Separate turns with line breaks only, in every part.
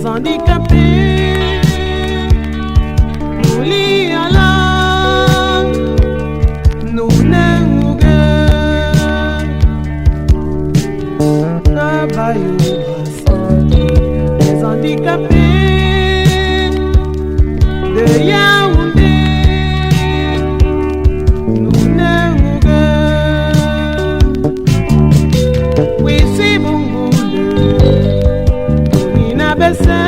des handicapés. Nous liala, nous nenguge. Nabayo santé des handicapés de Yaoundé. Nous nenguge. Wisi bungule, Nina bese,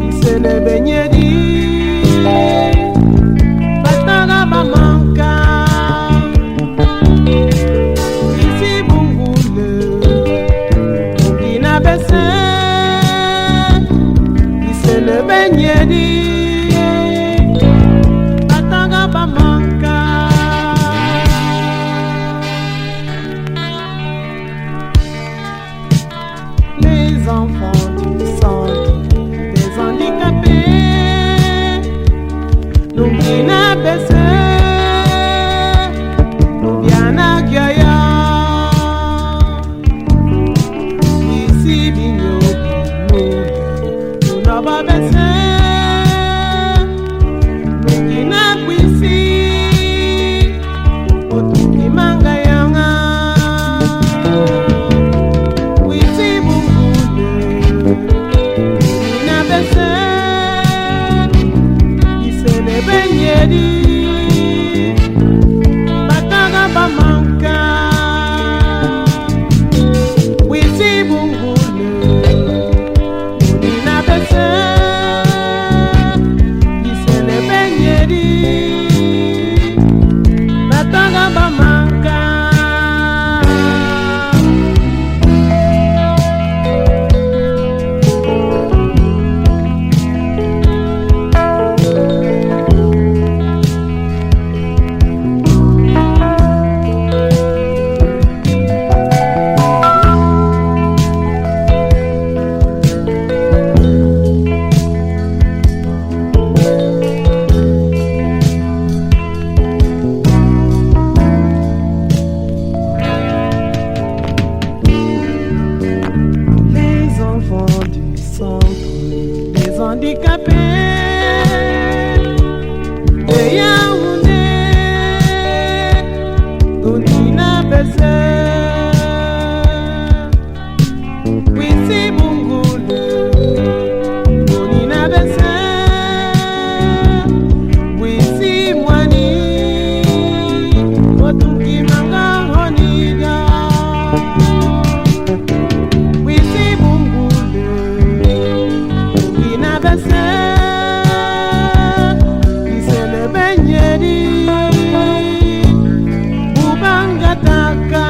Isele benyedi, Batanga bamanka. Wisi bungule, Nina bese, Isele benyedi, Batanga bamanka. Les enfants du centre des handicapés, nous bina bese, nous biana gyaya. Ici binyo nous, nous n'aba bese, nous bina kwisi, otuki manga yanga. Wisi bungule, nina bese, isele benyedi, batanga bamanka. Wisi bungule, nina bese, isele benyedi, batanga bamanka. Les enfants du centre des handicapés de Yaoundé, Nina Bese, Wisi Bungule, Nina Bese, Wisi Mwani, Otuki Manga Honida. Wisi bungule, Nina bese, Isele benyedi, Ubanga taka.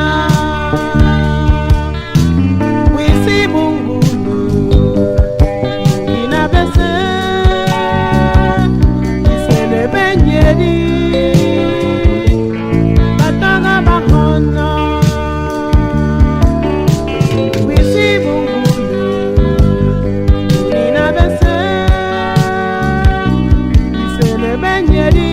Wisi bungule, Nina bese, Isele benyedi, Batanga bahono. Wisi bungule, Nina bese, Isele benyedi.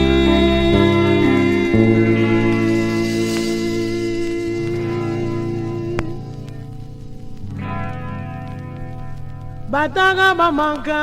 Batanga bamanka.